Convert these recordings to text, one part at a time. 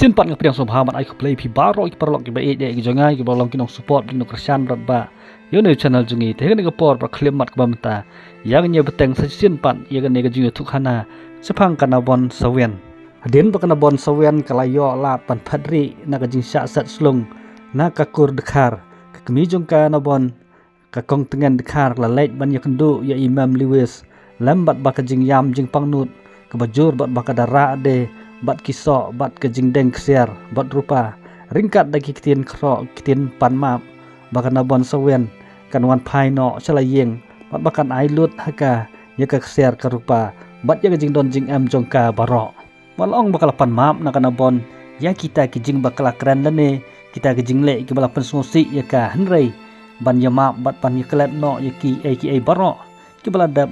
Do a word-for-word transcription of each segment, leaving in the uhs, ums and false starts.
Shisien pat nga pdiang sngewbha ban ai khublei phi baroh ki paralok kiba ïeit ki jong nga kiba long ki nong support ki nong kyrshan bad ba ïa une u channel jong ngi. Te ha kane ka por bad khlem mat kaba mynta ïa ngin ïa bteng sa shisien pat ïa kane ka jingïathuhkhana shaphang ka Nabon Sawian. Hadien ba ka Nabon Sawian ka la ïoh lad ban phet rieh na ka jingshah set slung na ka kur Dkhar, ka kmie jong ka Nabon, ka Kong Tngen Dkhar, ka la leit ban ïakynduh ïa i Mem Lewis lem bad ba ka jingïam jingpangnud kaba jur bad ba ka da rah de bad ki soh bad ka jingdeng ksiar bad rupa, ryngkat da ki ktien khroh ki ktien pan map ba ka Nabon Sawian kan wan phai noh sha la ïing bad ba kan ai lut ha ka ïa ka ksiar ka rupa bad ïa ka jingdon jingem jong ka baroh. Wat la ong ba ka la pan map na ka Nabon ïa kita ki jingbakla kren lane kita ki jingleh kiba la pynsngewsih ïa ka, hynrei ban ïa map bad ban ïa klet noh ïa kiei kiei baroh kiba la dep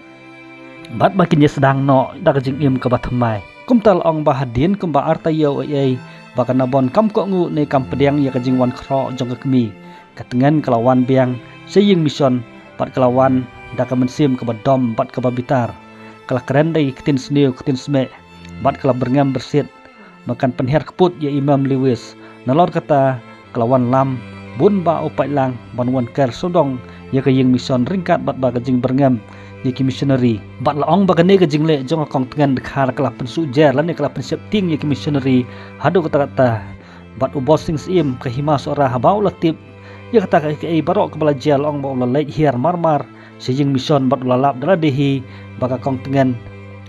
bad ba kin ïa sdang noh da ka jingim kaba thymmai. Kumta la ong ba hadien kumba ar taïew ei ei ba ka Nabon kam kohnguh ne kam pdiang ïa ka jingwan khroh jong ka kmie, ka Tngen ka la wan biang sha ïing mission bad ka la wan da ka mynsiem kaba dom bad kaba bitar. Ka la kren da ki ktien sniew ktien smeh bad ka la byrngem byrsit ba kan pynhiar kput ïa i Mem Lewis. Nalor kata ka la wan lam bun bah u paidlang ban wan ker sawdong ïa ka ïing mission ryngkat bad ba ka jingbyrngem ïa ki missionary. Bad la ong ba kane ka jingleh jong ka Kong Tngen Dkhar ka la pynsuhjer lane ka la pynsheptieng ïa ki missionary haduh katta katta. Bad u Boss Sing Syiem ka Hima Sohra haba u la tip ïa kata kaei kaei baroh kaba la jia, la ong ba u la leit hiar mar mar sha ïing mission bad u la lap da lade hi ba ka Kong Tngen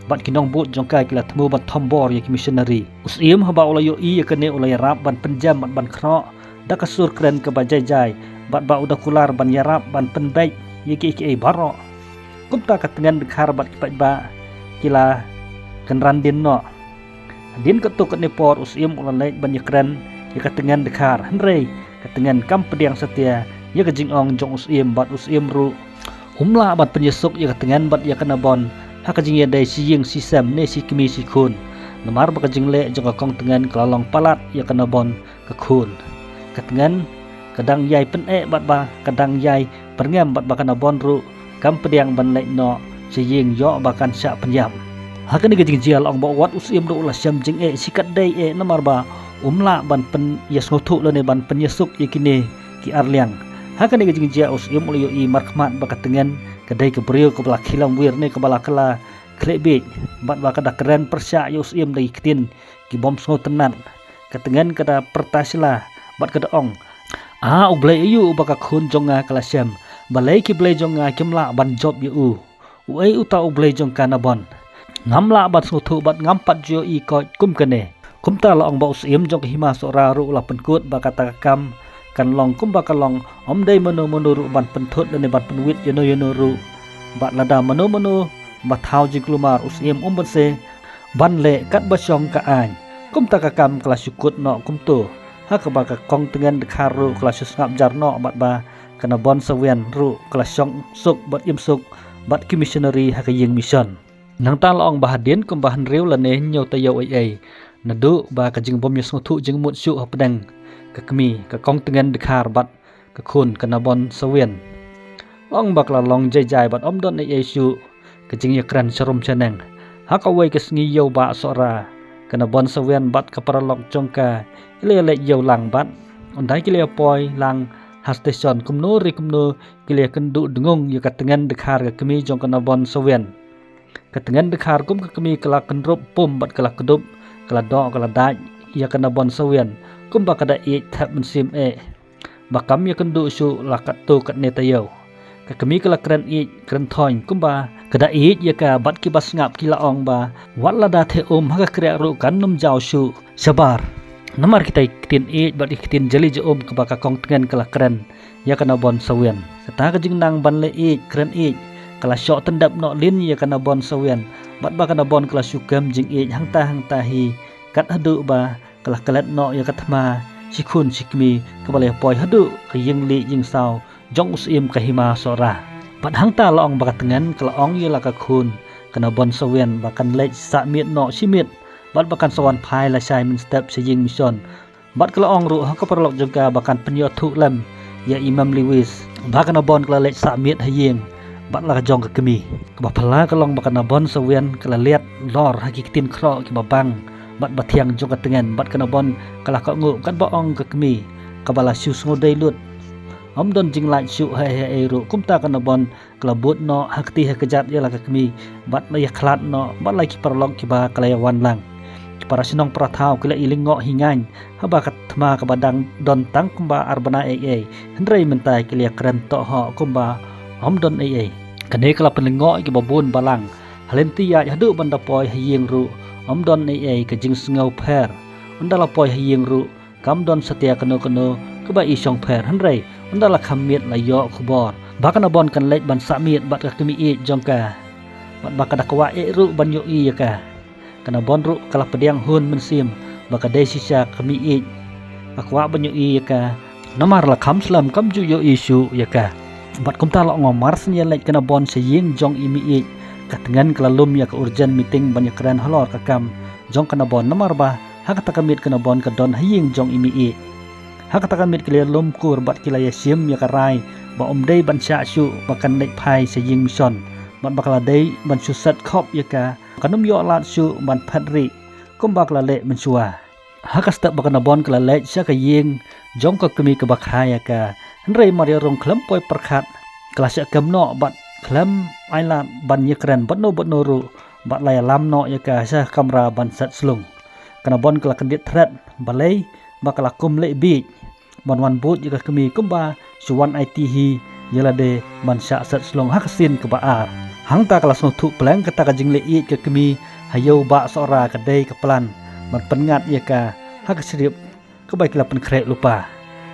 bad ki nongbud jong ka ki la thmu ban thombor ïa ki missionary. U Syiem haba u la ïohi ïa kane u la ïarap ban pynjem bad ban khroh da ka sur kren kaba jai jai bad ba u da kular ban ïarap ban pynbeit ïa kiei kiei baroh. Kumta ka Tngen Dkhar bad ki paidbah ki la kynran dien noh. Hadien katto katne por u Syiem u la leit ban ïakren ïa ka Tngen Dkhar, hynrei ka Tngen kam pdiang satia ïa ka jingong jong u Syiem bad u Syiem ruh um lah ban pynïasuk ïa ka Tngen bad ïa ka Nabon ha ka jingïadei shi ïing shi sem ne shi kmie shi khun. Namar ba ka jingleh jong ka Kong Tngen ka la long palat ïa ka Nabon ka khun. Ka Tngen ka dang ïai pyneh bad ba ka dang ïai byrngem bad ba ka Nabon ruh kam pdiang ban leit noh sha ïing ïoh ba kan shah pynïap. Ha kane ka jingjia la ong ba wat u Syiem ruh u la shem jingeh shi katdei eh namar ba um lah ban pynïasngewthuh lane ban pynïasuk ïa kine ki arliang. Ha kane ka jingjia u Syiem u la ïohi markhmat ba ka Tngen ka dei ka briew kaba la khilam wir ne kaba la kylla khleh bieit bad ba ka da kren pyrshah ïa u Syiem da ki ktien ki bym sngewtynnat. Ka Tngen ka da pyrta sla bad ka da ong, "A U Blei aïu uba ka khun jong nga ka la shem? Balei ki blei jong nga kim lah ban jop ïa u? Uei uta U Blei jong ka Nabon? Ngam lah ban sngewthuh bad ngam pat ju ïohi koit kum kane." Kumta la ong ba u Syiem jong ka Hima Sohra ruh u la pynkut ba kata ka kam kan long kumba ka long, ym dei mano mano ruh ban pynthut lane ban pynwit ïano ïano ruh. Bad lada mano mano ba thaw jingkulmar u Syiem um banse ban leh katba shong ka aiñ. Kumta ka kam ka la shu kut noh kumto, ha kaba ka Kong Tngen Dkhar ruh ka la shu sngap jar noh bad ba ka Nabon Sawian ruh ka la shong suk bad im suk bad ki missionary ha ka ïing mission. Nangta la ong ba hadien kumba hynriew lane hynñiew taïew ei ei, naduh ba ka jingbym ïasngewthuh jingmut shuh hapdeng ka kmie ka Kong Tngen Dkhar bad ka khun ka Nabon Sawian, la ong ba ka la long jai jai bad ym don ei ei shuh ka jingïakren sharum shaneng. Ha kawei ka sngi ïew bah Sohra, ka Nabon Sawian bad ka paralok jong ka ki la ïaleit ïew lang bad ynda ki la ïapoi lang ha station, kumno re kumno ki la ïakynduh dngung ïa ka Tngen Dkhar, ka kmie jong ka Nabon Sawian. Ka Tngen Dkhar kum ka kmie ka la kynrup pum bad ka la kdup, ka la doh ka la dait ïa ka Nabon Sawian kumba ka da ïeit thep mynsiem eh ba kam ïakynduh shuh la katto katne taïew. Ka kmie ka la kren ïeit kren thoiñ kumba ka da ïeit ïa ka bad kiba sngap ki la ong ba wat lada theh um ha ka kriah ruh kan ym jaw shuh shabar. Namar kita ki ktien ïeit bad ki ktien jali ja um kaba ka Kong Tngen ka la kren ïa ka Nabon Sawian. Kata ka jingnang ban leh ïeit kren ïeit ka la shoh tyndep noh lin ïa ka Nabon Sawian bad ba ka Nabon ka la shu kem jingïeit hangta hangta hi, kat haduh ba ka la klet noh ïa ka thma shi khun shi kmie kaba la ïapoi haduh ka ïing lieh ïing saw jong u Syiem ka Hima Sohra. Bad hangta la ong ba ka Tngen ka la ong ïa la ka khun ka Nabon Sawian ba kan leit sah miet noh shi miet bad ba kan sa wan phai lashai mynstep sha ïing mission. Bad ka la ong ruh ha ka paralok jong ka ba kan pynïathuh lem ïa i Mem Lewis ba ka Nabon ka la leit sah miet ha ïing bad la ka jong ka kmie. Kaba phylla ka long ba ka Nabon Sawian ka la liat lor ha ki ktien khroh kiba bang bad ba thiang jong ka tngen, bad ka Nabon ka la kohnguh katba ong ka kmie kaba la shu sngewdei lut. Ym don jinglait shuh ha ei ha ei ruh. Kumta ka Nabon ka la bud noh ha kti ha kjat ïa la ka kmie, bad la ïa khlad noh bad la ki paralok kiba ka la ïa wan lang. Ki para shnong para thaw ki la i lyngngoh hi ngaiñ haba ka thma kaba dang don tang kumba ar bnai ei ei, hynrei mynta ki la ïa kren tohhoh kumba ym don ei ei. Kane ka la pynlyngngoh ïa kiba bun balang. Ha lynti ïaid haduh ban da poi ha ïing ruh ym don ei ei, ka jingsngew pher. Ynda la poi ha ïing ruh kam don satia kano kano kaba i shong pher, hynrei ynda la kham miet la ïoh khubor ba ka Nabon kan leit ban sah miet bad ka kmie ïeit jong ka, bad ba ka da kwah eh ruh ban ïohi ïa ka. Ka Nabon ruh ka la pdiang hun mynsiem ba ka dei shisha ka kmie ïeit. Ka kwah ban ïohi ïa ka, namar la kham slem kam ju ïohi shuh ïa ka. Bad kumta la ong mar shen ïa leit ka Nabon sha ïing jong i mei ïeit, ka tngen ka la lum ïa ka urgent meeting ban ïa kren halor ka kam jong ka Nabon, namar ba ha kata ka miet ka Nabon ka don ha ïing jong i mei ïeit. Ha kata ka miet ki la ïa lum kur bad ki la ïa shim ïa ka rai ba ym dei ban shah shuh ba kan leit phai sha ïing mission, bad ba ka la dei ban shu set khop ïa ka, kan ym ïoh lad shuh ban phet rieh kumba ka la leh mynshuwa. Ha ka step ba ka Nabon ka la leit sha ka ïing jong ka kmie kaba kha ïa ka, hynrei mar ïa rung khlem poi pyrkhat ka la shah kem noh bad khlem ai lad ban ïa kren bad no bad no ruh, bad la ïa lam noh ïa ka sha ka kamra ban set slung. Ka Nabon ka la kyndit thret balei ba ka la kum leh bieit ban wan bud ïa ka kmie kumba shu wan aiti hi ïa lade ban shah set slung ha ka sien kaba ar. Hangta ka la sngewthuh pleng kata ka jingleh ïeit ka kmie ha ïew Bah Sohra ka dei ka plan ban pynngat ïa ka ha ka shrip kaba ki la pynkhreh lypa.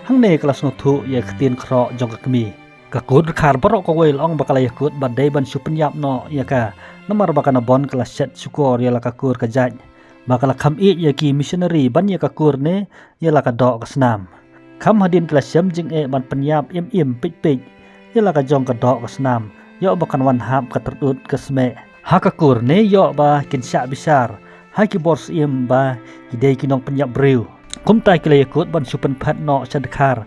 Hangne ka la sngewthuh ïa ka ktien khroh jong ka kmie. Ka kur dkhar baroh kawei la ong ba ka la ïakut ba dei ban shu pynïap noh ïa ka, namar ba ka Nabon ka la shet shukor ïa la ka kur ka jait ba ka la kham ïeit ïa ki missionary ban ïa ka kur ne ïa la ka doh ka snam. Kham hadien ki la shem jingeh ban pynïap im im peit peit ïa la ka jong ka doh ka snam, ïoh ba kan wan hap ka tyrut ka smeh ha ka kur ne ïoh ba kin shah bishar ha ki bor syiem ba ki dei ki nongpynïap briew. Kumta ki la ïakut ban shu pynphet noh sha dkhar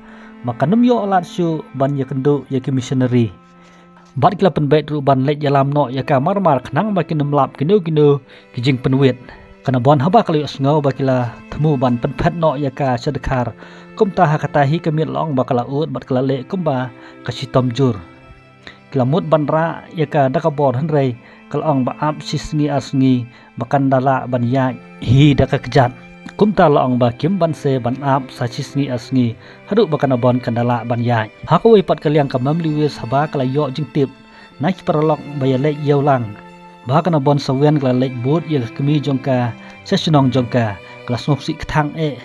ba kan ym ïoh lad shuh ban ïakynduh ïa ki missionary. Bad ki la pynbeit ruh ban leit ïalam noh ïa ka mar mar khnang ba kin ym lap kino kino ki jingpynwit. Ka Nabon haba ka la ïohsngew ba ki la thmu ban pynphet noh ïa ka sha dkhar, kumta ha kata hi ka miet la ong ba ka la ud bad ka la leh kumba ka shitom jur. Ki la mut ban rah ïa ka da ka bor, hynrei ka la ong ba ap shi sngi ar sngi ba kan da lah ban ïaid hi da ka kjat. Kumta la ong ba kim banse ban ap sa shi sngi ar sngi haduh ba ka Nabon kan da lah ban ïaid. Ha kawei pat ka liang ka Mem Lewis haba ka la ïoh jingtip na ki paralok ba ïaleit ïew lang ba ka Nabon Sawian ka la leit bud ïa ka kmie jong ka sha shnong jong ka, ka la sngewsih kthang eh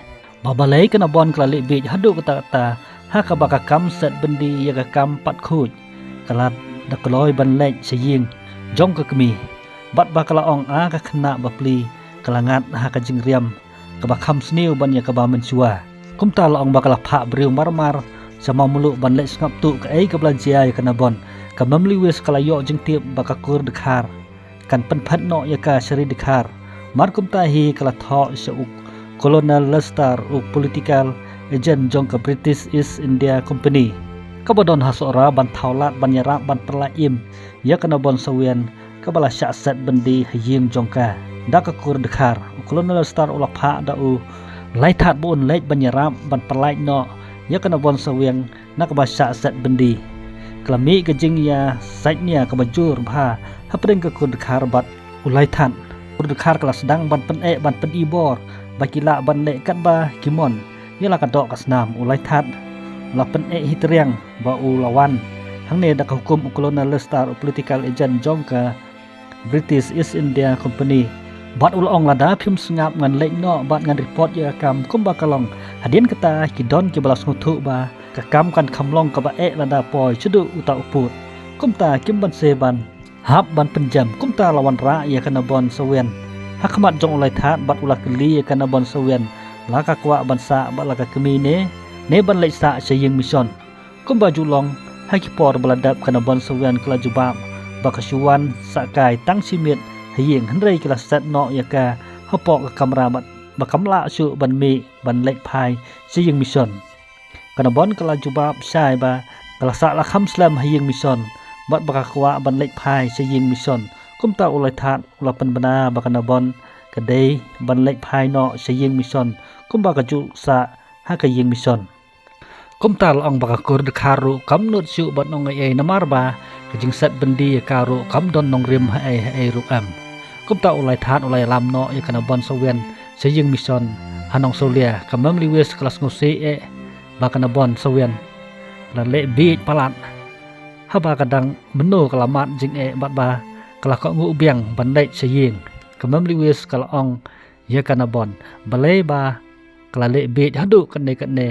ba balei ka Nabon ka la leh bieit haduh katta katta ha kaba ka kam set byndi ïa ka kam pat khuid. Ka la da kloi ban leit sha ïing jong ka kmie, bad ba ka la ong a ka khynnah bapli ka la ngat ha ka jingriam kaba kham sniew ban ïa kaba mynshuwa. Kumta la ong ba ka la phah briew mar mar sha Mawmluh ban leit sngap tuh kaei kaba la jia ïa ka Nabon. Ka Mem Lewis ka la ïoh jingtip ba ka kur dkhar kan pynphet noh ïa ka sha ri dkhar. Mar kumta hi ka la thoh sha u Colonel Lester, u political agent jong ka British East India Company, kaba don ha Sohra ban thaw lad ban ïarap ban pynlait im ïa ka Nabon Sawian kaba la shah set byndi ha ïing jong ka da ka kur dkhar. U Colonel Lester u la phah da u Laithat ba un leit ban ïarap ban pynlait noh ïa ka Nabon Sawian na kaba shah set byndi. Ka la mih ka jingïasaitñia kaba jur bha hapdeng ka kur dkhar bad u Laithat. Kur dkhar ka la sdang ban pyneh ban pyni bor ba ki lah ban leh katba ki mon ïa la ka doh ka snam. U Laithat u la pyneh hi triang ba u la wan hangne da ka hukum u Colonel Lester, u political agent jong ka British East India Company. Bad u la ong lada phim sngap ngan leit noh bad ngan report ïa ka kam kumba ka long. Hadien kata ki don kiba la sngewthuh ba ka kam kan kham long kaba eh lada poi shaduh uta u pud. Kumta kim banse ban hap ban pynjem. Kumta la wanrah ïa ka Nabon Sawian ha khmat jong u Laithat bad u la kylli ïa ka Nabon Sawian la ka kwah ban sah bad la ka kmie ne, ne ban leit sah sha ïing mission. Kumba ju long, ha ki por ba la dep ka Nabon Sawian ka la jubab ba ka shu wan sah kai tang shi miet ha ïing, hynrei ki la set noh ïa ka hapoh ka kamra bad ba kam lah shuh ban mih ban leit phai sha ïing mission. Ka Nabon ka la jubab shai ba ka la sah la kham slem ha ïing mission bad ba ka kwah ban leit phai sha ïing mission. Kumta u Laithat u la pynbna ba ka Nabon ka dei ban leit phai noh sha ïing mission kumba ka ju sah ha ka ïing mission. Kumta la ong ba ka kur dkhar ruh kam nud shuh ban ong ei ei namar ba ka jingset byndi ïa ka ruh kam don nongrim ha ei ha ei ruh em. Kumta u Lai Thad u la ïalam noh ïa ka Nabon Sawien sha ïing mission ha Nongsawlia. Ka Mem Lewis ka la sngewsih eh ba ka Nabon Sawien la leh bieit palat. Haba ka dang mynno ka la mad jingeh bad ba ka la kohnguh biang ban leit sha ïing. Ka Mem Lewis ka la ong ïa ka Nabon, balei ba ka la leh bieit haduh katne katne,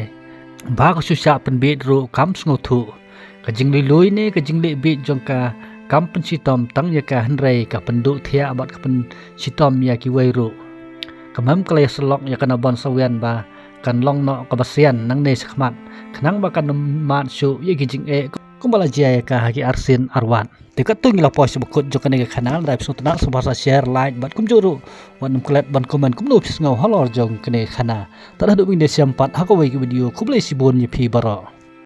ba ka shu shah pynbieit ruh kam sngewthuh. Ka jinglui lui ne ka jingleh bieit jong ka kam pynshitom tang ïa ka, hynrei ka pynduh thiah bad ka pynshitom ïa kiwei ruh. Ka Mem ka la ïasyllok ïa ka Nabon Sawien ba kan long noh kaba sian nangne shakhmat, khnang ba kan ym mad shuh ïa ki jingeh kumba la jia ïa ka ha ki arsien arwat. Te katto ngi la poi sha ba kut jong kane ka khana. Lada phi sngewtynnat, sngewbha sa share, like bad kumjuh ruh wat nym klet ban comment kumno phi sngew halor jong kane ka khana. Tad haduh mynne shem pat ha kawei ka video, khublei shibun ïa phi baroh.